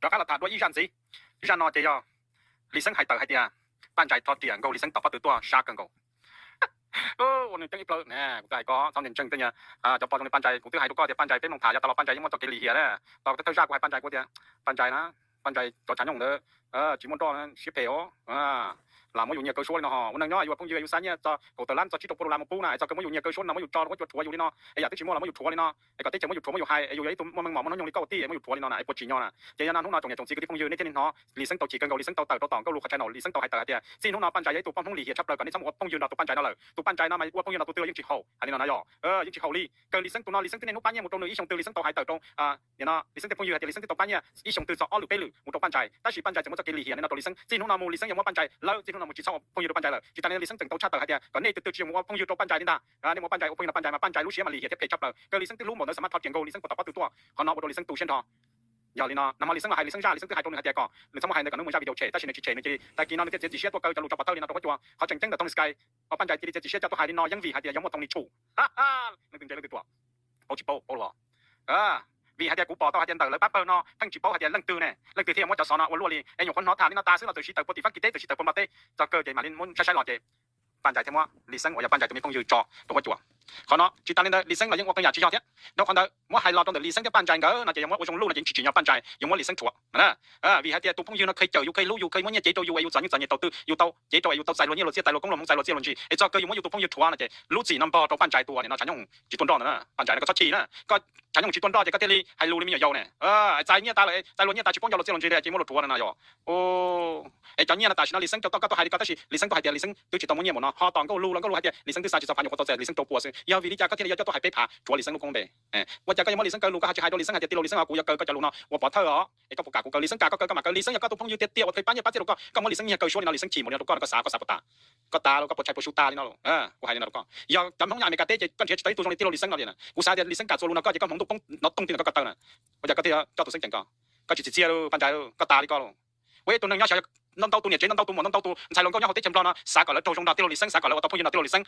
Rov qab los tham dua ib zaj ntxiv. Zaj no ces yog Lis Xeeb hais tawm hais tias Paj Ntsais rho riam nkaug Lis Xeeb tom pob tw tuaj sab kawg nkaus. Ua nws ceeb ib plawg na, kuv twb hais koj txhob ntseeg ntseeg tej nyag cov pog zoo li Paj Ntsais, kuv twb hais rau koj tias Paj Ntsais peb mloog tham yav tas los Paj Ntsais yeej muaj txoj kev lim hiam na. Tau thawj thawj zaj kuv hais Paj Ntsais kuv tias Paj Ntsais na, Paj Ntsais cov tshav nyooj ntawd tsis muaj nroj siab phem os, lam muab yus nyiag kaw suab li no ho. Ua neeg nyob yus ua phooj ywg yus xa nyiaj txog kaum tawm lab txog tsib rau pua dollar mus pub na, es txog kawg muab yus nyiag kaw suab no muab yus tso rau huab cua rhuav yus li no, es yam twb tsis muaj los muab yus rhuav li no, es kom teb chaws muab yus rhuav muab yus hais es yus yog ib tug muaj meej mom muaj hnub nyoog li koj ua tij muab yus rhuav li no na, es puas tsim nyog na? Ces yog no hnub no tsoom niam tsoom txiv kwv tij phooj ywg nej thiaj li hnov Lis Xeeb tau chim kawg nkaus, Lis Xeeb tau tawm rau tom nkauj lus qhov channel, Lis Xeeb tau hais tawm hais tias txij hnub no Paj Ntsais yog ib tug poj Hmoob lim hiam tshaj plaws, kom nej txhob mus ua phooj ywg nrog tus Paj Ntsais no lawm. Tus Paj Ntsais no mas ua phooj ywg nrog tus twg los yeej tsis haum, hais li no na yog yeej tsis haum li. Kawg Lis Xeeb tus no Lis Xeeb twb niaj hnub pab nyiaj mus rau nws ib xyoos twg Lis Xeeb tau hais tawm rau Lis Xeeb tej phooj ywg hais tias Lis Xeeb twb tau pab nyiaj ib xyoos twg txog ob lwm peb lwm mus rau Paj Ntsais, tab sis Paj Ntsais txawm muaj txoj kev lim hiam li no rau Lis Xeeb. Txij hnub no mus Lis Xeeb yuav muab Paj Ntsais lawm, txij hnub no mus tsis txhob ua phooj ywg rau Paj Ntsais lawm. Tsis tas li no Lis Xeeb tseem tau tshaj tawm hais tias kom nej tus twg tsis mus ua phooj ywg rau Paj Ntsais li ntag, nej mus ua Paj Ntsais ua phooj ywg rau Paj Ntsais mas Paj Ntsais lub siab mas lim hiam thiab phem tshaj plaws. Kawg Lis Xeeb twb hlub npaum ntawd xav mas rho riam nkaug Lis Xeeb puag tom pob tw tuaj, qhov no ua rau Lis Xeeb tu siab nrho. Yog li no nag hmo Lis Xeeb los hais Lis Xeeb zaj, Lis Xeeb twb hais rau nws hais tias kom nws txhob mus hais ntawd kom nws mus zaj video tshem, tab sis nws tsis tshem, nws cia li tag kis no nws thiaj txiav txim siab tuaj kaw cov lus tso pov thawj li no rau huab cua. Qhov tseem ceeb ntawm Tony Sky, Paj Ntsais cia li txiav txim siab coj tuaj hais li no yeej vim hais tias yog muaj Tony Chu. Leej twg ntse leej twg tuam, paub tsis paub paub los. Vim hais tias kuv pom tau hais tias ntawm lawv pab pawg no pheej tsis paub hais tias leej twg ne, leej twg thiaj muab cov xov no ua luaj li es nyuam qhuav hnov tham li no tas xwb los txawm siv tawm puag tim Fab Kis teb, txawm siv tawm puag Nplog teb, txog kawg ces mam li muab saib saib los ces Paj Ntsais thiaj muab Lis Xeeb uas yog Paj Ntsais tus me phooj ywg tso rau huab cua. Qhov no tsis tas li ntawd Lis Xeeb los yeej ua qee yam tsis yog thiab. Rau qhov ntawd muab hais los rau ntawm Lis Xeeb thiab Paj Ntsais nkawd no ces yog muab ua zoo luj no ces tsis tsim nyog Paj Ntsais yuav muab Lis Xeeb rhuav. Vim hais tias tus phooj ywg no kheev cawm yus, kheev hlub yus, kheev muab nyiaj cev rau yus es yus txom nyem txom nyem tau twg yus tau cev rau es yus tau txais luag nyiaj luag txiaj, txais luag koob luag hmoov, txais luag txiaj luag ntsig es txog kawg yus muab yus tus phooj ywg rhuav no ces lub txim no npog rau Paj Ntsais tus uas nim no tshav nyooj tsis tuaj nroj ntawd na. Paj Ntsais no koj txhob chim na, koj tshav nyooj tsis tuaj nroj ces koj thiaj li hais lus li me nyuam yaus ne. Txais nyiaj tas lawm, txais luag nyiaj tas tsis paub nco luag txiaj luag ntsig li ces muab luag rhuav no na yog. Es cov nyiaj no tam sim no Lis Xeeb rau koj, koj tuaj hais li ko tab sis Lis Xeeb kuj hais tias Lis Xeeb twb tsis tau muaj nyiaj npaum no, ho tom nkauj lus los nkauj lus hais tias Lis Xeeb twb xa tsis txog phav, nyuam qhuav tau txais Lis Xeeb rau pua xwb. Yog vim li cas koj thiaj li yuav coj tuaj hais peb phav rhuav Lis Xeeb lub koob npe? Ua cas koj yuav muab Lis Xeeb kaw lus, koj ho tsis hais rau Lis Xeeb hais tias tij laug Lis Xeeb, kuv yuav kaw koj cov lus no uas pov thawj os, es koj puas kam kuv kaw? Lis Xeeb kam koj kaw koj mam kaw, Lis Xeeb yog koj tus phooj ywg tiag tiag uas kheev pab nyiaj pab txiaj rau koj, koj muab Lis Xeeb nyiag kaw suab li no Lis Xeeb chim npaum li no rau koj, koj xav, koj xav puas tas? Koj tas los koj puas tshais puas su tas li no los? Kuv hais li no rau koj, yog cov Hmoob nyob Amelikas teb ces koj nrhiav tsis tau ib tug zoo li tij laug Lis Xeeb no li na. Kuv xav tias Lis Xeeb kam txuas lus no koj ces koj hmoov ntuj poob no tooj twg no koj kaw tawg na. Ua cas koj thiaj coj tus Xeeb ceem ko? Koj tsis txi txiaj li Paj Ntsais, koj tas li ko los. Ua ib tug neeg nyob xyaw ntau ntau tus muam ntau ntau tus ntxhais hluas nkauj nyob hauv teb chaws Nplog no xav kom lawv raug zoo nrog tij laug Lis Xeeb, xav kom lawv ua tau phooj ywg nrog tij laug Lis Xeeb.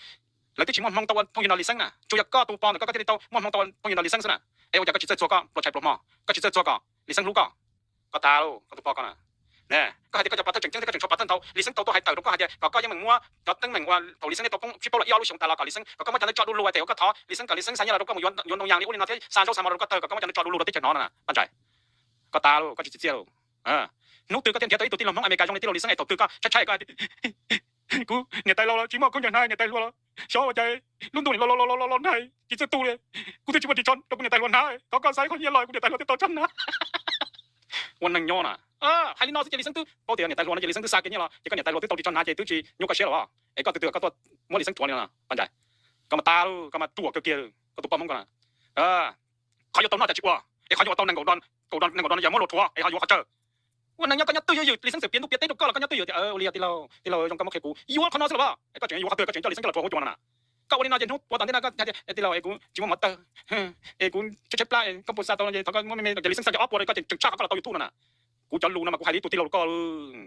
Lawv twb tsis muaj hmoo tau ua phooj ywg nrog Lis Xeeb na, tsuas yog koj tus pog ntawm koj koj thiaj li tau muaj hmoo tau ua phooj ywg nrog Lis Xeeb xwb na. Es ua cas koj tsis txawj txuag koj pluas tshais pluas hmo, koj tsis txawj txuag kom Lis Xeeb hlub koj? Koj tas lauj, koj tus pog ko na. Ne, koj hais tias koj cov pov thawj tseem ceeb thiab koj tseem tshuav pov thawj ntau, Lis Xeeb tau tuaj hais tawm rau koj hais tias kom koj yeej meem muab cov teeb meem uas thaum Lis Xeeb nej tau poob sib paub los ib ob lub xyoo tas los kom Lis Xeeb, kom koj muab cov ntawd tso du lug hais tias kom koj thov Lis Xeeb, kom Lis Xeeb xa nyiaj los rau koj mus yuav ntoo yas li ub li no thiab xa zaub xa mov rau koj tawg, kom koj muab cov ntawd tso du lug rau teb chaws no na Paj Ntsais. Koj tas lauj, koj tsis txi txiaj lauj. Hnub twg koj thiaj nrhiav tau ib tug tij laug Hmoob Amelikas zoo li tij laug Lis Xeeb es thaum twg koj tshaib tshaib koj kuv niam tais laus los tsis muaj khaub ncaws hnav, niam tais hluas los xyov ua cas lub ntuj nim los los los los los nag tsis txawj tu li. Kuv twb tsis muaj ris tsho rau kuv niam tais hluas hnav, thov koj xa ib qho nyiaj los kuv niam tais hluas thiaj tau tsho hnav. Ua neeg nyob na, hais li no xwb ces Lis Xeeb twb paub tias niam tais hluas no ces Lis Xeeb twb xa kiag nyiaj los ces koj niam tais hluas twb tau ris tsho hnav ces twb tsis nyuaj koj siab los. Es koj twb twb koj tuaj muab Lis Xeeb rhuav li no Paj Ntsais, koj mas tas lauj, koj mas ruam kawg kiag, koj tus poj Hmoob ko na. Qhov yuav tau noj cas tsis ua, es qhov yuav ua tau nees nkaum dollar, nees nkaum dollar no yog muab luag rhuav es ho yuav qhov tsawg? Ua neeg nyob koj nyob twj ywm ywm, Lis Xeeb txawm piav ntuj piav teb rau koj los koj nyob twj ywm tias ua li yog tij laug, tij laug zoo koj muab qhia kuv, yuav qhov no xwb los as, es koj tseem yuav qhov twg, koj tseem coj Lis Xeeb coj los rhuav huab cua no na. Koj ua li no ces hnub ua tom ntej no koj hais tias tij laug es kuv tsis muaj mov tawg es kuv tshaib tshaib plab, koj puas xa tau no ces thov koj muab me me, ces Lis Xeeb xa cov ob puas rau koj ces tseem tshaj qhov koj los tau YouTube no na. Kuv cov lus no mas kuv hais li ib tug tij laug rau koj,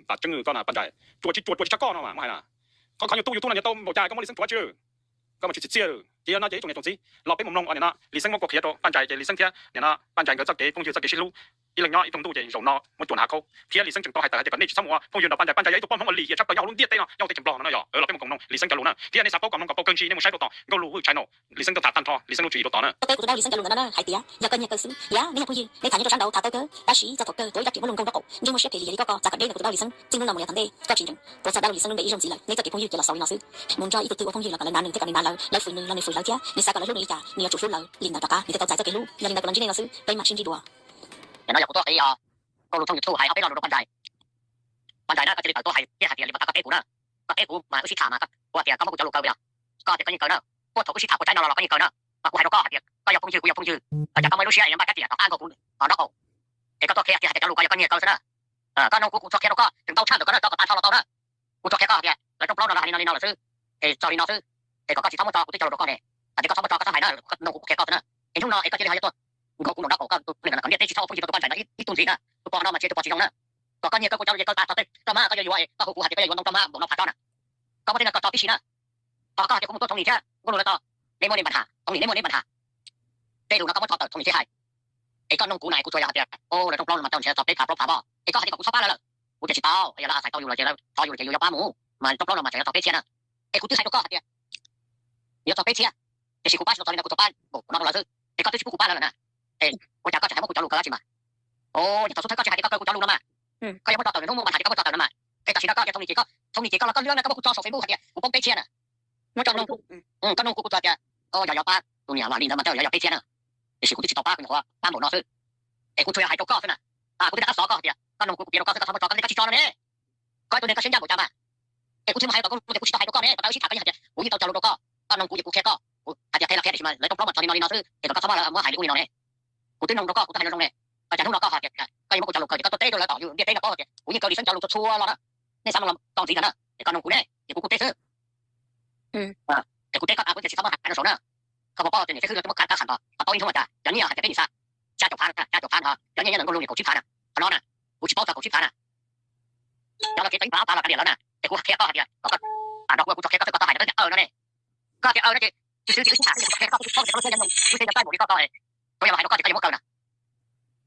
tam tseeb koj na Paj Ntsais, ruam tsis ruam ruam tsis tshaj koj no mas muab hais na. Qhov qhov YouTube no nyias tau npaum cas koj muab Lis Xeeb rhuav tsis? Koj mas tsis txiaj txiaj. Ces yog no ces ib tsoom niam tsoom txiv los peb mus mloog ua nim no Lis Xeeb muab kua qhiav rau Paj Ntsais ces Lis Xeeb thiab nim no Paj Ntsais nkawd txoj kev phooj ywg txoj kev sib hlub ib leeg nyob ib rooj ntuj ces zaum no muab cua hnav khaub thiab Lis Xeeb tseem tau hais tawm hais tias kom nej tsis txhob mus ua phooj ywg nrog Paj Ntsais, Paj Ntsais yog ib tug poj Hmoob uas lim hiam tshaj plaws nyob hauv lub ntiaj teb no nyob hauv teb chaws Nplog no na yog. Los peb mus koom mloog Lis Xeeb cov lus na, thiab nej xav paub kom mloog kom paub kawg ntsig nej mus saib rau tom Nkauj Lus Vwj Channel, Lis Xeeb tau tham tag nrho Lis Xeeb lub tswv yim rau tod na. Tau teb kuv tus dab Lis Xeeb cov lus ntawm no na hais tias yog koj nyiag kaw xwb, yog nej yog phooj ywg nej tham nyiaj rau sab nraud tham tau kawg, tab sis txog thaum kawg tuav ib rab riam muab luag nkaug nraub qaum, ntsej muag siab phem lim hiam li koj ko txav kom deb ntawm kuv tus dab Lis Xeeb. Txij hnub no mus yav tom ntej koj tsis ntseeg, puas txog dab Lis Xeeb lub npe ib zaug ntxiv lawm, nej txoj kev phooj ywg ces los xaus li no xwb. Mus nrog ib tug twg ua phooj ywg los kom lawv nav nws thiab kom nws nav lawv, lawv fwm nws los nws fwm lawv thiab, nws xav kom lawv hlub nws li cas nws yuav tsum hlub lawv li ntawd rov qab nws thiaj tau txais txoj kev hlub. Yog li ntawd kuv los ntsib nej no xwb, peb mam sib ntsib dua. Nim no yog kuv tuaj qhia os, Nkauj Lus Thooj YouTube hais ob peb lo lus rau Paj Ntsais. Paj Ntsais na, koj cia li tawm tuaj hais kiag hais tias li pam tas koj teb kuv na, koj teb kuv mas wb sib tham mas kuv hais tias koj muab kuv cov lus kaw li os, koj tias koj nyiag kaw na, puag thaum wb sib tham puas tsaib no los koj nyiag kaw na, mas kuv hais rau koj hais tias koj yog phooj ywg kuv yog phooj ywg, los cas koj muaj ib lub siab es npaj kab riam tom qab nkaug kuv tom nraub qaum, es koj tuaj qhia kiag hais tias cov lus ko yog koj nyiag kaw xwb na. Koj nug kuv, kuv tsuas qhia rau koj tseem ntau tshaj ntawm ko na, koj kom tas nrho los tau na. Kuv tsuas qhia koj hais tias lawv rooj plaub no lawv hais li no li no lawm xwb, es txog li no xwb, es kom koj tsis txhob muab tso kuv twb cog lus rau koj ne, hais tias koj txhob muab tso koj txhob hais na, nug kuv kuv qhia koj xwb na. Es hnub no es koj cia li ho yuav tuaj nkaug kuv nraum nraub qaum, koj tus neeg no kom ntiaj teb tsis txhob ua phooj ywg rau tus Paj Ntsais no ib tug ntxiv na, tus pog no mas tsis yog tus pog tsis zoo na. Kom koj nyiag kaw kuv cov lus ces kaw tas txog tej roj mab, koj yuav yuav es koj hu kuv hais tias koj yuav yuav ntoo roj mab npaum no phav tsob na, koj muab tej no tso tib si na. Ho koj hais tias kuv mus tuaj Thoob Lis thiab Nkauj Lus lawv tod, neb muaj neb npa nthas, Thoob Lis neb muaj neb npa nthas. Tej lus no koj muab tso tawm Thoob Lis seb hais, Es koj nug kuv na, kuv tsuas yog hais tias, o, lawv rooj plaub no mas tau nrhiav txog peb phav plaub phav pom, es koj hais tias kom kuv txhob pab lawv lawm. Kuv tias tsis tau, yog lawv xaiv tau yus lawm ces lawv thov yus lawm ces yus yuav pab mus, mas rooj plaub no mas tseem yog txog peb txhiab na. Es kuv twb hais rau koj hais tias yog txog peb txhiab, tiam sis kuv pab tsis tau txog li ntawd, kuv tsuas pab npaum no rau lawv xwb, es koj twb tsis pub kuv pab lawv lawm na. Es ua cas koj tseem hais muab kuv cov lus kawm dab tsi mas? O, ces thaum xub thawj koj tsis hais tias koj kawm kuv cov lus no mas, koj yuav muab tso tawm nws hnub muaj npaj tham tias koj muab tso tawm no mas. Es tam sim no koj tias thaum nis ces koj, thaum nis ces koj los koj lwb no koj muab kuv tso saum Facebook hais tias kuv poob peb txhiab na. Koj nug kuv, koj nug kuv, kuv tsuas tias, o, yog yog pab tus niam mas li ntawd mas tej yog yog peb txhiab na. Tiam sis kuv twb tsis tau pab, kuv nyuam qhuav pab npaum no xwb. Es kuv tsuas yog hais rau koj xwb na. Kuv twb rov qab xov koj hais tias koj nug kuv, kuv piav rau koj xwb, koj txhob muab tso, koj ntej koj tsis tso no ne. Koj ib tug neeg koj siab ncaj npaum cas mas. Es kuv thiaj muaj hais kom kuv tias kuv tsis tau hais rau koj ne, pas tau wb sib tham koj yeej hais tias kuv yeej tau cog lus rau koj. Koj nug kuv ces kuv qhia koj, kuv hais tias qhia los qhia tiam sis mas lawv rooj plaub mas txog li no li no xwb, es kom koj txhob muab lawv muab hais li ub li no ne. Kuv twb nug rau koj, kuv twb hais zoo zoo ne. Ua cas hnub no koj hais tias koj yuav muab kuv cov lus kawm ces koj tuaj teb rau lawv tom yus ntiaj teb no paub hais tias kuv yeej kaw Lis Xeeb cov lus txhua txhua los na. Nej xav mus los txog ntxiv ntag na, es koj nug kuv ne, ces kuv kuj teb xwb. Es kuv teb koj tas kuv tias tsis txhob muab hais rau saum na. Koj puas paub tias niam xib hwb lawv twb muab kav kham tom tau ib hnub tas, cov nyiaj hais tias peb nim xa xya caum phav, xya caum phav no, cov nyiaj nyob ntawm Nkauj Lug niam kaum tsib phav na. Qhov no na, kuv tsis paub txog kaum tsib phav na. Cov no kev tau ib phav phav los kav liam lawm na, es kuv qhia koj hais tias kom koj tham nrog kuv, kuv tsuas qhia koj xwb, koj tau hais no koj tias aws no ne. Koj tias aws no ces tsis xwb ces wb sib tham, kuv qhia koj, kuv tsis paub tias koj lub siab nyob nyoos, lub siab nyob koj mus li koj tau es kuv yeej los hais rau koj ces koj yuav muab kaw na.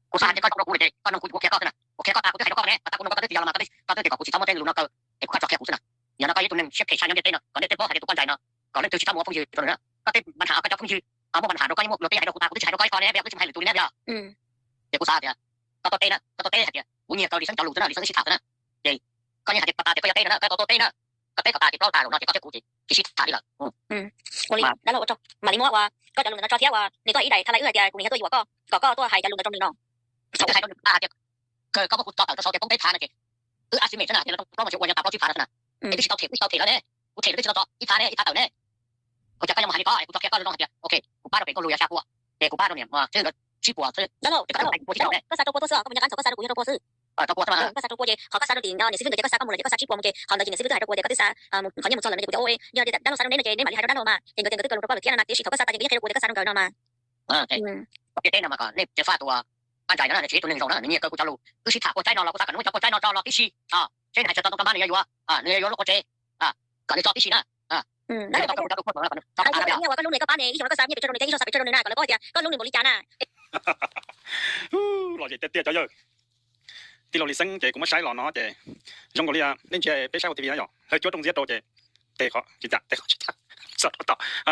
Kuv xav hais tias koj zoo rau kuv no ces koj nug kuv ces kuv qhia koj xwb na, kuv qhia koj tas kuv twb hais rau koj ne, tas kuv nug koj koj twb tsis yog los mas koj twb tias kom kuv tsis txhob muab tej lus no kaw, es kuv koj tsuas qhia kuv xwb na. Yog no koj yog tus neeg siab phem tshaj nyob ntiaj teb no, kom ntiaj teb paub hais tias tus poj ntxhais no, kom leej twg tsis txhob mus ua phooj ywg rau nws na. Koj tej npa nham koj cov phooj ywg, ho muaj npa nham rau koj yeej muaj luag peb hais rau kuv tas kuv twb tsis hais rau koj ib qho ne, peb kuv tsis hais lwm tus li ne peb. Ces kuv xav tias koj tuaj teb na, koj tuaj teb hais tias kuv nyiag kaw Lis Xeeb cov lus xwb na, Lis Xeeb wb sib tham xwb na. Ces koj yeej hais tias pas tas tias koj yuav teb no na, koj tau tuaj teb na, koj teb kom tas ces plaub tas zaum no ces koj thiab kuv ces tsis sib tham li lawm. Ua li dab laug ua tsaug mam li muab ua koj cov lus ntawm no tso thiab ua nws tuaj ib daim tha lais wb hais tias kuv niam tuaj yuam koj kom koj tuaj hais cov lus ntawd rau nws no. Thaum wb hais rau nws tas hais tias kawg koj muab kuv tso tawm rau saud tias poob peb phav no ces wb ab xib mem xwb na, ces lawv rooj plaub mas tsis ua yog tas plaub tsib phav no xwb na. Es twb tsis tau them, twb tsis tau them lawm ne, kuv them lawm twb tsis tau tso ib phav ne, ib phav tawm ne. Ua cas koj yuav mus hais li ko es kuv tsuas qhia koj zoo zoo hais tias ok, kuv pab rau pem Nkauj Lug yog xya pua, ces kuv pab rau niam xwb nkawd tsib puas xwb. Ces koj xav rau pua tuaj xwb, koj mus nyob qab ntxov koj xa rau kuv yog rau pua xwb. Rau pua xwb. Koj xa rau pua ces qhov koj xa rau tim niam xib hwb nkawd ces koj xa koj mus lawm ces koj xa tsib puas mus ces qhov ntawd ces niam xib hwb twb hais rau kuv tias koj twb xa qhov nyiaj mus txog lawm no ces kuv tias ua yog dab laug xa rau neb no ces neb mam li hais rau dab laug mas ces nkawd tias nkawd twb kaw lus rau koj lawm thiab no na, tiam sis thaum koj xa tas ces nkawd yeej qhia rau kuv tias koj xa rau nkawd no mas. Teb no mas kom nej ceev faj tus Paj Ntsais no na, nws tsis yog tus neeg zoo na, nws nyiag kaw kuv cov lus, wb sib tham puas tsaib no los kuv xav kom nws muab cov puas tsaib no tso los tib si, seb nws hais tias tau tau npab nws yuav yuav, nws yuav yuav lub qhov tsev, kom nws tso tib si na. Nyiaj uas koj lub nws koj pab ne ib zaug no koj xa nyiaj pem tso rau nws thiab ib zaug xa pem tso rau nws na kom lawv paub tias koj lub nws npaum li cas na. Lom zem tiag tiag cov yawg. Tij laug Lis Xeeb ces kuv muab saib los no ces zoo nkaus li nej ntsia peb saib hauv T V na yom, hlawv cuab rooj ntxiab rau ces tes qhov tsis cas tes qhov tsis cas,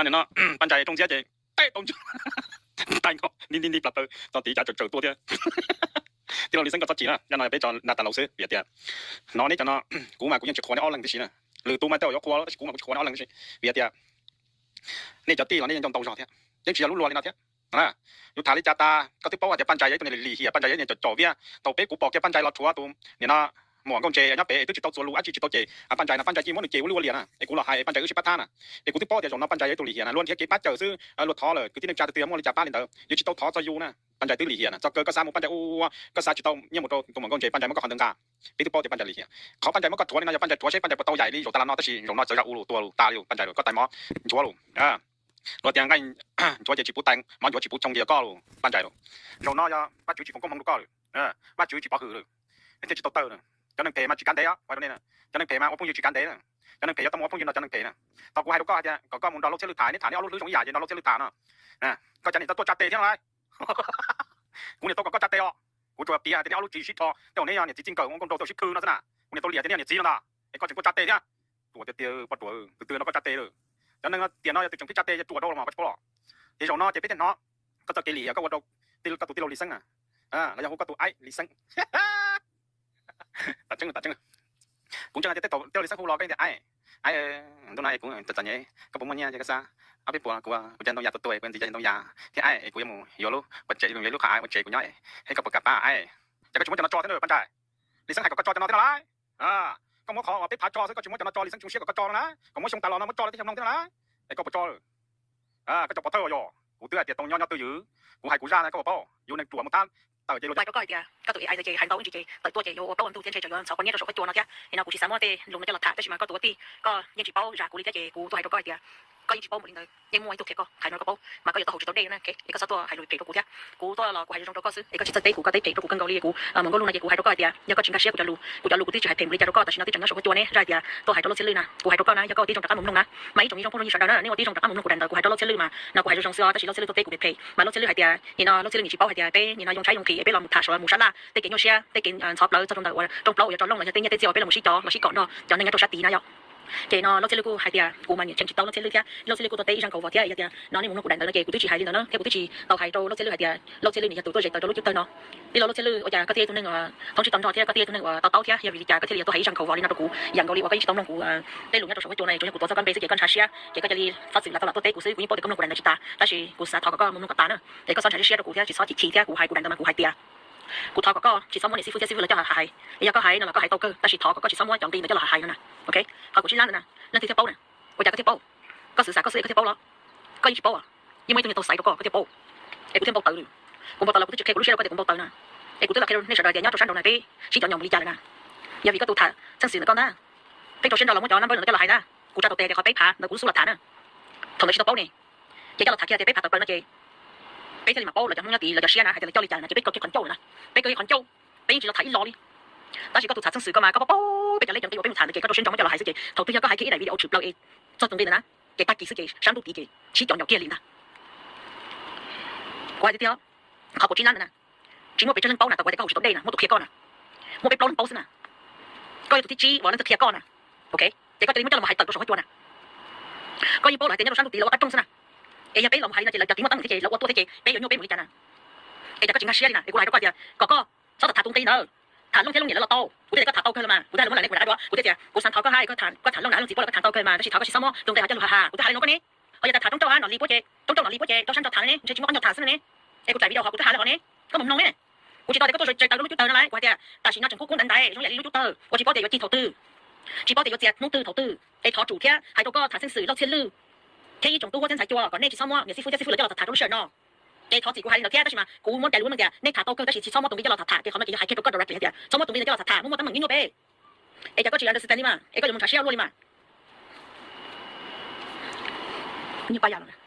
nim no Paj Ntsais rooj ntxiab ces tes tau ntswg, tais nkaus nti nti nti plaws taw txog tid cav tsawm tsawm tuaj thiab. Tij laug Lis Xeeb koj txhob chim na, zaj no peb tso nra tas laus xwb vim tias hnov nej cov no, kuv mas kuv yeej tsis qhuas nej ob leeg tib si na, lwm tus mas tej zaum yuav qhuas tab sis kuv mas kuv tsis qhuas nej ob leeg tib si vim tias nej cov tij los nej yeej nco ntau zog thiab, yeej tsis yog lub luag li no thiab. Yus tham li cas tas koj twb paub hais tias Paj Ntsais yog ib tug niag lim hiam, Paj Ntsais yog ib tug niag cov cov viab. Thaum peb kuv pom kiag Paj Ntsais los rhuav tus niam no muam Nkauj Ntses nyob pem twb tsis tau txuas lus dab tsi tsis tau ces Paj Ntsais no Paj Ntsais cia muab nws cem ua luj ua liam na, es kuv los hais Paj Ntsais wb sib pab thab na. Es kuv twb paub tias zaum no Paj Ntsais yog ib tug lim hiam na, luag nrhiav kev pab cawm xwb, luag thov lawm kwv tij neej tsa tus twg muaj li cas pab li ntawd, yus tsis tau thov txog yus na. Paj Ntsais twb lim hiam na, txog kawg koj xa mus Paj Ntsais ua, koj xa tsis tau nyiaj mus rau tus muam Nkauj Ntses, Paj Ntsais muab koj qhov ntawd nqa. Peb twb paub tias Paj Ntsais lim hiam. Qhov Paj Ntsais muab koj rhuav li no yog Paj Ntsais rhuav seb Paj Ntsais puas tau yaim li zaum tas los no, tab sis zaum no txawv zam ua lus tuag lus tas li, Paj Ntsais lawm koj tais mov nchuav lus. Luag tias nqaij nchuav ces tsis pub tais, mov nchuav tsis pub tsoo ces yog koj lus Paj Ntsais lawm. Zaum no yog Vajtswv tsis foom koob hmoov rau koj lawm, Vajtswv tsis pov hwm lawm, thiaj tsis tau tawg na. Cov neeg phem mas tsis kav ntev os, cov neeg phem mas ua phooj ywg tsis kav ntev na. Cov neeg phem yuav tau mus ua phooj ywg nrog cov neeg phem na. Thaum kuv hais rau koj hais tias kom koj mus nrog Lauj Txhiaj Lwm tham, neb tham neb ob lub hlwb zoo ib yam ces nrog Lauj Txhiaj Lwm tham no, koj cov niam tau tuaj tsa tes thiab no lauj. Kuv niam tau kom koj tsa tes os. Kuv tsuas piav hais tias nej ob lub tsis sib rho, tej zaum neb yog niam txiv txij nkawm ua nkauj nraug tau sib khw no xwb na. Kuv niam tau liam tias nej yog niam txiv no ntag, es koj tseem tuaj tsa tes thiab. Ruam tiag tiag poj ruam, tus twg nrog koj tsa tes lawm? Cov neeg no tiam no yog tus tseem pheej tsa tes ces ruam rau los koj tsis paub los. Ces zaum no ces peb thiaj hnov koj txoj kev lim hiam koj ua rau koj tus tij laug Lis Xeeb na, los yog hu koj tus aib Lis Xeeb. Tam tseeb, tam tseeb. Kuv ntseeg hais tias tej thaum tij laug Lis Xeeb hu los koj tias aib, aib, ntuj no kuv txom txom nyem, koj puas muaj nyiaj ces koj xa ob peb puas, kuv, kuv cov ntoo yas tuag tuag, kuv ntxiv cov ntoo yas thiab aib, kuv yuav mus yuav lub quas tsev, yuav lub qhov ua tsev kuv nyob, thiab koj puas kam pab aib? Ces koj tsis muab cov no tso thiab na Paj Ntsais. Lis Xeeb hais kom koj tso cov no thiab no lauj. Koj muab qhov uas peb phav tso xwb, koj tsis muab cov no tso, Lis Xeeb tsis zoo siab kom koj tso no na, kom muab xyoo tas los no muab tso rau tej xyoo no thiab no lauj. Es koj puas tso lawm? Koj tsis pom thawj os yom, kuv twb hais tias tau nyob nyob twj ywm. Kuv hais kuv zaj na koj puas paub, yus neeg ruam mus thab tawm ces luag hais rau koj hais tias koj tus ai ntawd ces hais ntau ntsis ces tawm tuaj ces yuav ua plaub ua ntug thiab ntshe tseem yuav ntxhov kua nyiaj rau saum huab cua no thiab, es no kuv tsis xav muab tej lus no coj los tham tab sis mas koj tus ua tij koj yeej tsis paub zam kuv li thiab ces kuv tuaj hais rau koj hais tias Koj yeej tsis paub npaum li ntawd, yeej muaj ib tug qhia koj, qhia no koj paub mas koj yuav tau haum tsis tau dej na, es koj txhob tuaj hais lus phem rau kuv thiab. Kuv tuaj los kuv hais zoo zoo rau koj xwb, es koj tsis txawj teb kuv, koj teb phem rau kuv kawg nkaus li. Kuv mus nkauj lus no ces kuv hais rau koj hais tias yog koj tsis nkag siab kuv cov lus, kuv cov lus kuv twb tsis hais phem npaum li cas rau koj, tam sim no twb tseem nyob saum huab cua ne, zaj tias tuaj hais rau Lauj Txhiaj Lwj na. Kuv hais rau koj na, yog koj ua tib zoo rov qab mus mloog na, mas ib tsoom me zoo phooj ywg sawv daws na, nej ua tib zoo rov qab mus mloog kuv daim ntawv kuv hais rau Lauj Txhiaj Lwj mas no kuv hais zoo zoo xwb os, tab sis Lauj Txhiaj Lwj nyiam tsis paub hais tias nim no Lauj Txhiaj Lwj nyiam tsis paub hais tias peb nim no yoo tshaib yoo nqhis es peb los mus tham sua mus sab laj tej kev nyuaj siab tej kev ntxhov plawv txog rau ntawm ua rooj plaub uas yog rau Looj los yog tej nyiaj tej txiaj uas peb los mus sib cov los sib kom nrog cov neeg nyob rau sab tid na yom. Ces no Lauj Txhiaj Lwj kuj hais tias kuv mas nyiam cheem tsis tau Lauj Txhiaj Lwj thiab, Lauj Txhiaj Lwj kuj tau teb ib zaj nkaus vos thiab yog tias no nej mus mloog kuv daim ntawv no ces kuv twb tsis hais li ntawd na, thiab kuv twb tsis tau hais rau Lauj Txhiaj Lwj hais tias Lauj Txhiaj Lwj nws yog tus tuaj zes taws rau lub cub tawg no. Tij laug Lauj Txhiaj Lwj, ua cas koj thiaj yog tus neeg thoob tsib tau nrog thiab koj thiaj yog tus neeg uas to taub thiab, yog vim li cas koj thiaj li yuav tuaj hais ib zaj nkaus vos li no rau kuv? Yam nkaus li uas koj yeej tsis tau mloog kuv tej lus nyob rau saum huab cua no, tsuas yog kuv tuav txoj kab npe xwb ces koj ntshav siab ces koj cia li txhob txwm lam tau lam tuaj teb kuv xwb. Kuv yeej paub tias koj mloog kuv daim ntawv tsis tas, tab sis kuv xav thov kom koj mus mloog kom tas na, es koj txhob ntshav siab rau kuv thiab tsis txhob chim chim thiab. Kuv hais kuv daim ntawv mas kuv hais tias kuv thov kom koj tsis txhob muab niam xib fwb thiab xib fwb los coj los hais. Yog koj hais no los koj hais tau kawg, tab sis thov kom koj tsis txhob muab cov nqi ntawd coj los hais no na. Ok, thov kuv tsib lab ntawd na, leej twg thiaj paub na? Ua cas koj thiaj paub? Koj xwv xav koj xwb es koj thiaj paub los? Koj yeej tsis paub, yeej muaj ib tug niag tau xaiv rau koj koj thiaj paub. Es kuv thiaj npau taws li. Kuv npau taws los kuv twb tsis qhia kuv lub siab rau koj tias kuv npau taws na. Es kuv twb los qhia rau nej sawv daws tias nyob rau sab nraud na peb sib cov nyoos li cas lawm na. Yog vim koj tus tham txheej xwm ntawm koj ntag, peb rau siab nrog los muab cov number ntawd coj los hais ntag. Kuv tsa tus tes tias qhov peb phav ntawd kuv xub los tham na. Thaum ntawd tsis tau paub ne, ces coj los tham kiag tias peb phav tawm plaws no ces peb thiaj li mam paub los cov Hmoob nyob tid los cov siab na hais tias lawv coj li cas na ces peb kawg kiag qhov ncauj na. Peb kawg kiag qhov ncauj, peb yeej tsis los tham ib los li. Tab sis koj tus tham txheej xwm koj mas koj paub paub peb cov lej cov nqi uas peb mus tham ntawd ces koj rau siab nrog muab coj los hais xwb ces thaum twg yog koj hais kiag ib daim video tshwm plaws es txog tus nqi ntawd na, ces tag kis xwb ces sab ntuj tid ces sib cov nyoos kiag li ntag. Kuv hais tiag tiag, qhov kuv tsib lab ntawd na, tsis muaj pes tsawg leej paub na, tau kuv hais tias koj haus tsis tau dej na, muab tus qhia koj na, muaj peb plaub leej paub xwb na. Koj yog tus thib tsib uas leej twg qhia koj na. Ok, ces koj cia li muab coj los hais tawm rau saum huab cua na. Koj yeej paub lawm hais tias nyob rau sab ntuj tid lawv ua qab rooj xwb na. Es yog peb los mus hais li no ces lawv cov tiv muaj teeb xwb ces lawv ua tuaj thiab ces peb yuav nyuaj peb mus li cas na. Es cas koj tsis nkag siab li na, es kuv hais rau koj tias kom koj txhob tham tus nqi ntawd. Tham Looj thiab Looj niam lawv los tau, kuv thiaj tias koj tham tau kawg los mas, kuv thiaj hais muab lam nej kuv rov qab dua, kuv thiaj tias kuv xav thov koj hais koj tham Looj na, Looj txiv poj lawv koj tham tau kawg mas, tab sis thov koj tsis txhob muab tus nqi hais coj lus ha ha. Kuv twb hais li no koj ne, ho yog tias tham roob rauj ha no li puab ces roob rauj no li puab ces rau sab nraud tham ne, ntshe tsis muaj qab nco tham xwb ne. Es kuv tsaim video hov kuv twb hais li hov ne, koj mus mloog ne. Kuv tsis tau tias koj tuaj zes taws rau lub cub tawg no lauj, kuv hais tias tam sim no tseem kub kub ntaiv ntaiv zoo yam li lub cub tawg uas tsis paub tias yuav cig thaum twg, tsis paub tias yuav txias hnub twg thaum twg. Es thov tsum thiab hais rau koj tham txheej xwm Lauj Txhiaj Lwj thiab ib tsoom tub huab txhiaj ntxhais cua kom nej tsis txhob muab niam xib fwb thiab xib fwb lawv coj los tham rau lub sij hawm no. Ces thov txim kuv hais li ntawd thiab, tab sis mas kuv muab cais lus hais tias nej tham tau kawg tab sis tsis txhob muab tus nqi coj los tham tham, ces qhov no ces yog hais kiag rau koj directly hais tias txhob muab tus nqi no coj los tham tham, muaj muaj teeb meem nyuaj nyuaj peb. Es cas koj tsis understand li mas, es koj yuav mus ntshav siab ua luaj li mas. Nyuag pab yam los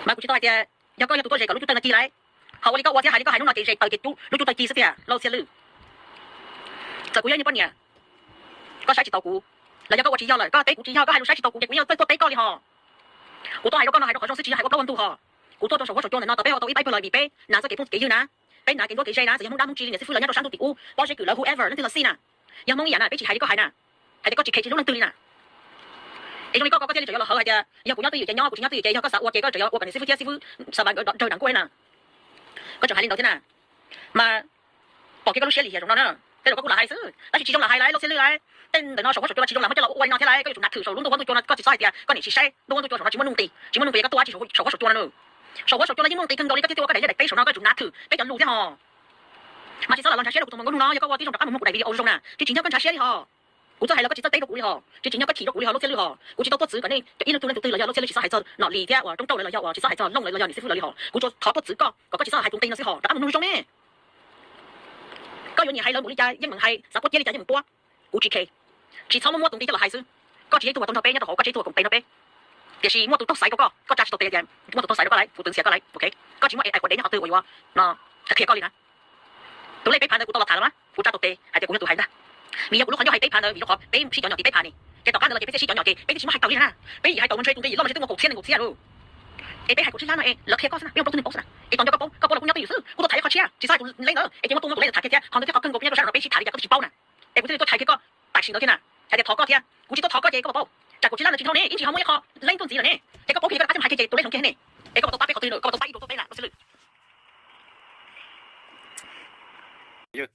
mas kuv tsis tau hais tias yog koj yog tus tuaj zes kom lub cub tawg no cig lauj. Ho ua li koj ua thiab hais li koj hais hnub no ces zes taws ces lub cub tawg cig xwb tiag Lauj Txhiaj Lwj. Txawm kuv yog ib niag poj niam, koj saib tsis taus kuv, los yog koj ua tsis yog lawm, koj teb kuv tsis yog, koj hais lus saib tsis taus kuv ces kuv yeej txawj tuaj teb koj li hos. Kuv tuaj hais rau koj no hais rau qhov zoo xwb tsis yog hais ua plaub ua ntug hos. Kuv tuaj rau saum huab saum cua ntawm no tau peb ho tau ib pab ib pawg los vim peb na txoj kev phooj kev ywg na, peb na kev ntuab kev zej na, txawm yog Hmoob dab Hmoob tsi li niam xib fwb lawv nyob rau sab ntuj tim ub, pob zeb kws lawv whoever leej twg los xij na. Yog Hmoob ib yam na peb tsis hais li koj hais na, hais tias koj tsis khe tsis hlub leej twg li na. Es zoo li koj ko koj thiaj li tseem yuav los hawv hais tias yog kuv nyob twj ywm ces nyob, kuv tsis nyob twj ywm ces yog koj xav ua ces koj tseem yuav ua kom niam xib fwb thiab xib fwb xa vas nkawd dawg dag nkuaj na. Koj tseem hais li ntawd thiab na. Mas pom kiag koj lub siab lim hiam zaum no na. Tej zaum koj kuj lam hais xwb tab sis tsis zoo lam hais lauj Lauj Txhiaj Lwj lauj. Tej ntawm no saum huab saum cua no tsis zoo lam muab coj los ua ua li no thiab lauj, koj yuav tsum hnav thwm saum lub ntuj huab ntuj cua no, koj tsis xav hais tias koj niam tsis saib ntuj huab ntuj cua saum no tsis muaj nuj nqis, tsis muaj nuj nqis koj tuaj ua dab tsi saum huab saum cua no na. Saum huab saum cua no yeej nuj nqis kawg nkaus li, koj thiaj tuaj ua koj daim liaj daim teb saum no koj yuav tsum hnav thwm peb cov lus thiab hos. Mas tsis txhob lam los ntshav siab rau kuv tus muam nkauj hnub no, yog koj ua tib zoo rov qab mus mloog kuv daim video zoo na, tsis tsim nyog koj ntshav siab li hos. Kuv txawj hais los koj tsis txawj teb rau kuv li hos, tsis tsim nyog koj chim rau kuv li hos Lauj Txhiaj Lwj hos. Kuv tsis tau tuaj txwv kom nej ib leeg tug leej tug twg los yog Lauj Txhiaj Lwj tsis txhob hais txog Nom Lis thiab uas Roob Rauj lawv los yog uas tsis txhob hais txog Looj lawv los yog niam xib fwb lawv li hos. Kuv tsuas thov tuaj txwv koj kom koj tsis txhob hais tus nqi no xwb hos, rov qab mus mloog zoo ne. Koj yuav nyiam hais lawv npaum li cas yeej meem hais, xav puab ciab li cas yeej meem puab, kuv tsis khe. Tsis txhob muab muab tus nqi coj los hais xwb. Koj tsis yog ib tug uas tau nrog peb nyob rau hauv, koj tsis yog ib tug uas koom tes nrog peb. Tiam sis muaj tus tuaj xaiv rau koj, koj tsa tsis tau tes tias muaj tus tuaj xaiv rau koj lauj, kuv twv ntxias koj lauj, ok. Koj tsis muaj ej ais quav dev nyob qhov twg uas yuav no qhia koj li na. Tus lej peb phav ntawd kuv tau los tham los mas kuv tsa tus tes hais tias kuv yog tus hais ntag. Vim yog kuv lub qhov ncauj hais peb phav ntawd vim rau qhov peb sib cov nyom tim peb phav ne. Ces tom qab ntawd los ces peb thiaj sib cov nyom ces peb thiaj tsis muab hais taus li na. Peb yim hais taus mas ntshe tus nqi yim loj mas ntshe twb muaj kaum txhiab nees nkaum txhiab lauj. Es peb hais kaum tsib lab no es lawv qhia koj xwb na, peb ua plaub tug neeg paub xwb na. Es tom ncauj koj paub, koj paub los kuv nyob twj ywm xwb, kuv tuaj tham ib qho tshiab tsis txhob hais tus lej ntawd es ces muab tuaj muab tus lej ntawd tham kiag thiab. Qhov ntawd thiaj qhov kawg nkaus peb nyob rau sab nraud peb sib tham li cas koj twb tsis paub na. Es kuv thiaj li tuaj thaij kiag koj tam sim ntawd thiab na, hais tias thov koj thiab. Kuv tsis tuaj thov koj ces koj puas paub, tsam kaum tsib lab ntawd tsis dhau ne, ib ntsis ho muaj ib qho leej tuaj ntxiv lawm ne. Ces koj paub kiag koj rov qab txawj hais kiag ces tus lej hloov kiag ne. Es koj puas tau pab peb qhov twg na, koj puas tau pab ib rau tuaj peb na Lauj Txhiaj Lwj?